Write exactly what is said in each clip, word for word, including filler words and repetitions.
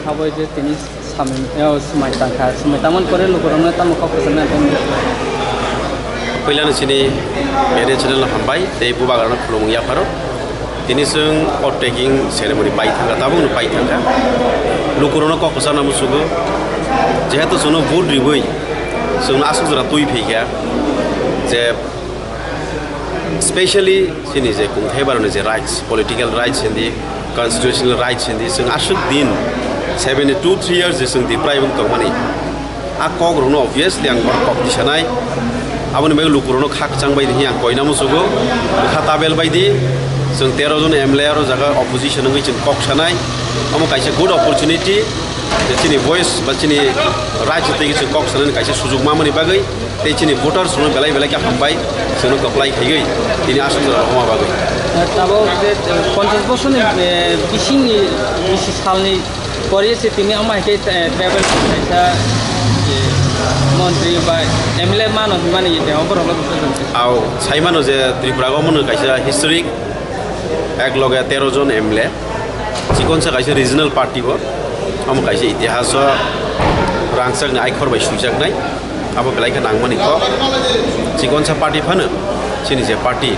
Habwi je tini samung, eh, swmai tangkha, swmai tangmani pore lukurokno tamo kok kwchangna tongdi. Puilano chini media channel no hambai tei bubagrano khulumung yapharo. Tini chwng oath taking ceremony pai thangkha, tabukno pai thangkha. Lukurokno kok kwchangna muchungo, jehetu chwngno vote ribwi chwngno aswk jora twi phaikha je Specially chini je kungthai baroni je rights, political rights hindi, constitutional rights hindi, chwng aswk din seventy two three years je chwng deprive wng tongmani. A kok rokno obviously ang borok kok tisanai. Aboni bagwi lukurokno kha kwchang bai di ang koina musugo. Kha tabel bai di chwng tero jon M L A aro jaga opposition wngwi chwng kok sanai. Omo kaisa good opportunity je chini voice ba chini rights twi chwng kok sanani kaisa sujuk mamani bagwi. Tei chini voters rokno belai belai khe hambai, chwngno kwplai khaiwi tini aswk jora rwma bagwi. Tabuk je, eh, ponchash bosorni, eh, bisingni, bisi salni pore se tini omo hai khe, eh, tribal kaisa, eh, montri ba M L A mano hwnmani, eh, oborokno buphajak. Au, sai mano je Tripura o mano kaisa historic, ek loge tero jon M L A, chikonsa kaisa regional party bo, omo kaisa itihaso rangchakni aikhor bai swijaknai. Abo belai khe nangmani kok. Chikonsa party phano chini je party,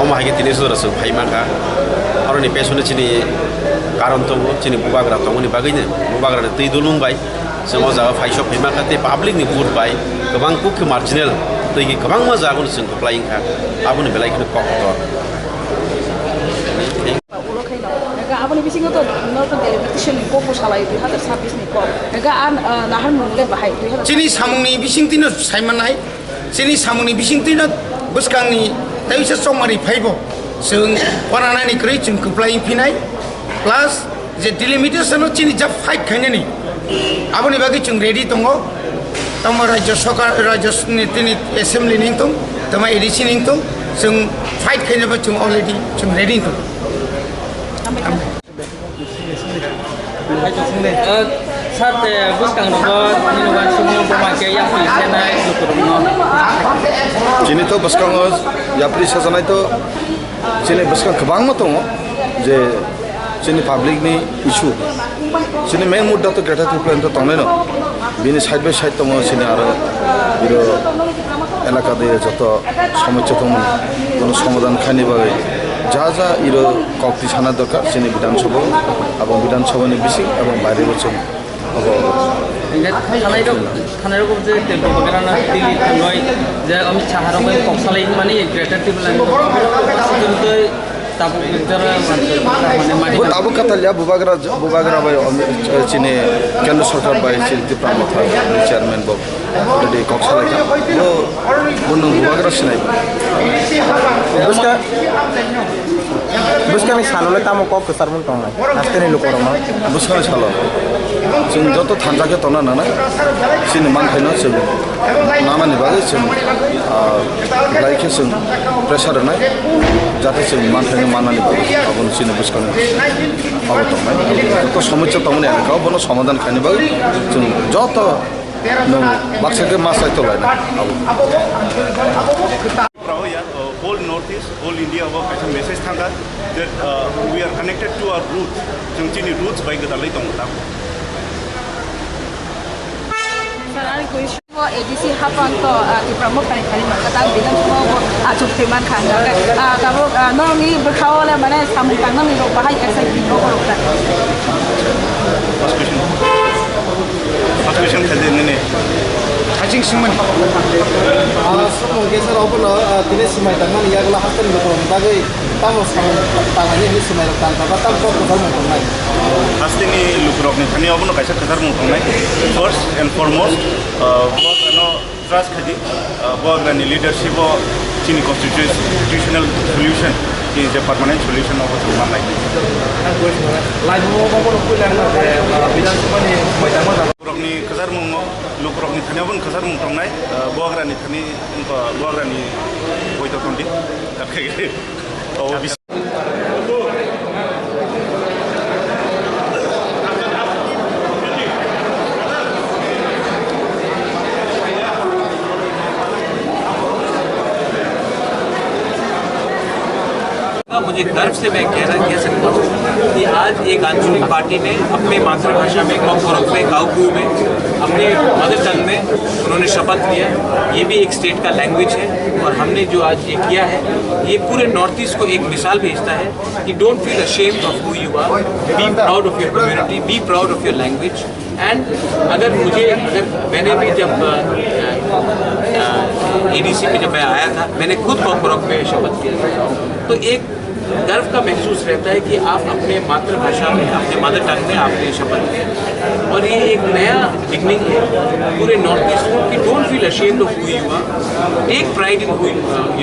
omo hai khe tini jora chwng phai mankha. Aroni pesonno chini karon tongo, chini bubagra tongmani bagwino, bubagrani twi dulung bai chwng o jaga phai sok phai mankha tei public ni vote bai kwbang kuk khe marginal twi khe kwbangma jaga no chwng kwplai wngkha. Aboni belai kheno kok kotor. Ulo khaino. Hingke aboni bisingo to northern delimitation ni kok bo salai dui hazar sabbish ni kok. Hingke an, ah, nahar mung le bahai dui hazar. Chini samung ni bising tino saimanai. Chini samung ni bising tino bwskang ni taisa chongmari phaibo. Chwng wananani kwrwi chwng kwplai phinai. Plus je delimitation no chini ja fight khainani. Aboni bagwi chwng ready tongo. Tamo Rajya Sarkar, Rajya ni tini assembly ni tong, tamo A D C ni tong, chwng fight khainaba chwng already chwng ready tong. Eh, sir, te bwskang rogo nini uansukmung buma khe yapri senai lukurokno. Chini to bwskango yapri sajanai to chini bwskang kwbangma tongo je chini public ni issue. Chini main mudda to Greater Tipraland to tongnai no. Bini side by side tongo chini aro biro elaka de joto somosya tongmani, bono somadhan khaini bagwi ja ja iro kok tisana dorkar chini Bidhan Sabha, abong Bidhan Sabha ni bising abong baire bo chwng obo. Hingke thanai rok, thanai rok je tempo bagara na tili thanoi je Amit Shah rok kok salai mani Greater Tipraland ni tabuk jora manse mani. Bo tabuk katalya bubagra, bubagra bai Amit, chini Kendra Sarkar bai chini Tipra Motha chairman bo. Already kok salai kha. Bo, bo nwng bubagra sinai. Bwska, bwskani salo le tamo kok kwcharmung tongnai? Hasteni lukorokno. Bwskani salo. Chwng joto thansa khe tongna nangnai. Chini manthaino chwng nanani bagwi chwng, ah, belai khe chwng pressure rwnai. Jate chwng manthaino mannani bagwi. Abono chini bwskano abo tongnai. Joto somosya tongmani elaka, bono somadhan khaini bagwi chwng joto Nwng baksa khe ma sai tonglaina. Abo. Rao ya, uh, whole North East, whole India o kaisa message thangkha that, uh, we are connected to our roots. Chwng chini roots bai gwdalwi tongo ta. Sir, ani question bo A D C hapang to, uh, Tipra Motha ni thani mankha ta, Bidhan Sabha bo achuk thwi mankha. Uh, tabuk, uh, norokni bwkha o le mane samung tangnani rok bahai S I T bo rok ta. First question. First question khaidi nini. Haching singmani. Ah, sumung kesa rok no, ah, tini simai tangmani yakla hasteni lukurok bagwi tamo samung tangmani hini simai rok tangkha ba tam kok kwtal mung tongnai. Hasteni lukurokni thani obono kaisa kwtal mung tongnai. First and foremost, ah, bo ano Trust khaidi, uh, bo agrani leadership o chini constitutional solution, chini je permanent solution o chwng mannai. Laibuma bo bono puila wngkha je, uh, Bidhan Sabha ni maitama jaga. Lukurokni kwcharmung o, lukurokni thani obono kwcharmung tongnai, uh, bo agrani thani, uh, bo agrani boito tongdi. O bisi- एक गर्व से मैं कहना कह सकता हूँ कि आज एक आंचलिक पार्टी ने अपने मातृभाषा में, कॉकबोरोक में, गांवकू में, अपने मदर टंग में उन्होंने शपथ लिया। ये भी एक स्टेट का लैंग्वेज है और हमने जो आज ये किया है, ये पूरे नॉर्थ ईस्ट को एक मिसाल भेजता है कि don't feel ashamed of who you are, be proud of your community, be proud of your language। And अगर मुझे अगर मैंने भी जब एडीसी में जब मैं आया था, मैंने खुद कॉकबोरोक में शपथ किया था। तो एक गर्व का महसूस रहता है कि आप अपने मातृभाषा में, अपने मदर टंग में आपने शपथ लिया। और ये एक नया बिगनिंग है पूरे नॉर्थ ईस्ट को कि don't feel ashamed of who you are, take pride in who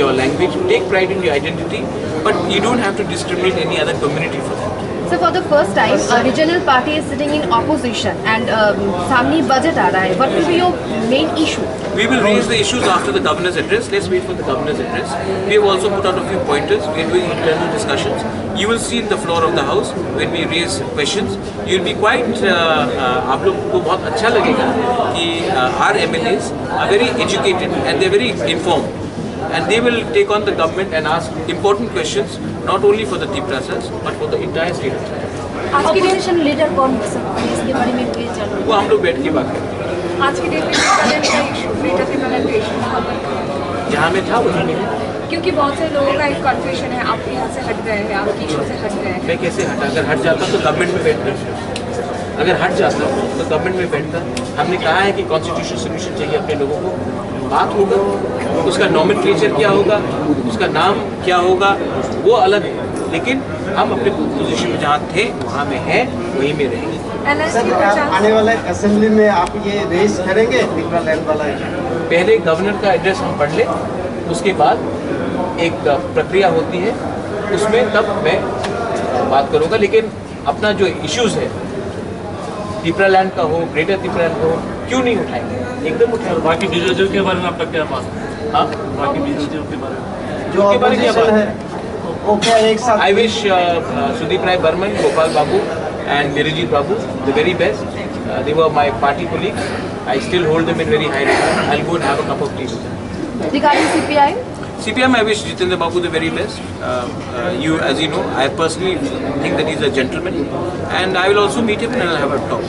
your language, take pride in your identity, but you don't have to discriminate any other community for that. So for the first time, a regional party is sitting in opposition and um, सामने बजट आ रहा है. What will be your main issue? We will raise the issues after the governor's address. Let's wait for the governor's address. We have also put out a few pointers. We are doing internal discussions. You will see in the floor of the house when we raise questions. You'll be quite, uh, uh, आप लोग को बहुत अच्छा लगेगा कि uh, our M L As are very educated and they're very informed. And they will take on the government and ask important questions, not only for the Tiprasas, but for the entire state of Tripura. आज की opposition leader कौन हो सकता है, इसके बारे में प्लीज जानूँ. वो हम लोग बैठ के बात करेंगे. आज की डेट में टीपीआरएल का इशू, ग्रेटर टीपीआरएल का इशू वहाँ पर था. जहाँ में था वहीं में है. क्योंकि बहुत से लोगों का एक कन्फ्यूजन है, आप यहाँ से हट गए हैं, आपकी इशू से हट गए हैं. मैं कैसे हटा? अगर हट जाता तो गवर्नमेंट में बैठता, अगर हट जाता तो गवर्नमेंट में बैठता. हमने कहा है कि कॉन्स्टिट्यूशन सोल्यूशन चाहिए अपने लोगों को. बात होगा, उसका नॉमेनक्लेचर क्या होगा, उसका नाम क्या होगा, वो अलग है, लेकिन हम अपने पोजीशन में जहाँ थे वहाँ में हैं, वहीं में रहेंगे. एलएसटी सर, को आप चांस आने वाले असेंबली में आप ये रेज करेंगे, टिपरा लैंड वाला इशू? पहले गवर्नर का एड्रेस हम पढ़ लें, उसके बाद एक प्रक्रिया होती है, उसमें तब मैं बात करूँगा. लेकिन अपना जो इश्यूज है, टिपरा लैंड का हो, ग्रेटर टिपरा लैंड का हो, क्यों नहीं उठाएंगे? एकदम उठाएंगे. और बाकी विरोधियों के बारे में आपका क्या बात है? हाँ? बाकी विरोधियों के बारे में? जो उनके बारे में क्या अपोजिशन बात है, वो क्या एक साथ I wish uh, uh, Sudeep Rai Barman, Gopal Babu, and Birijit Babu the very best. Uh, they were my party colleagues. I still hold them in very high regard. I'll go and have a cup of tea with them. Regarding C P I M? C P I M, I wish Jitendra Babu the very best. Uh, uh, you, as you know, I personally think that he's a gentleman, and I will also meet him and I'll have a talk.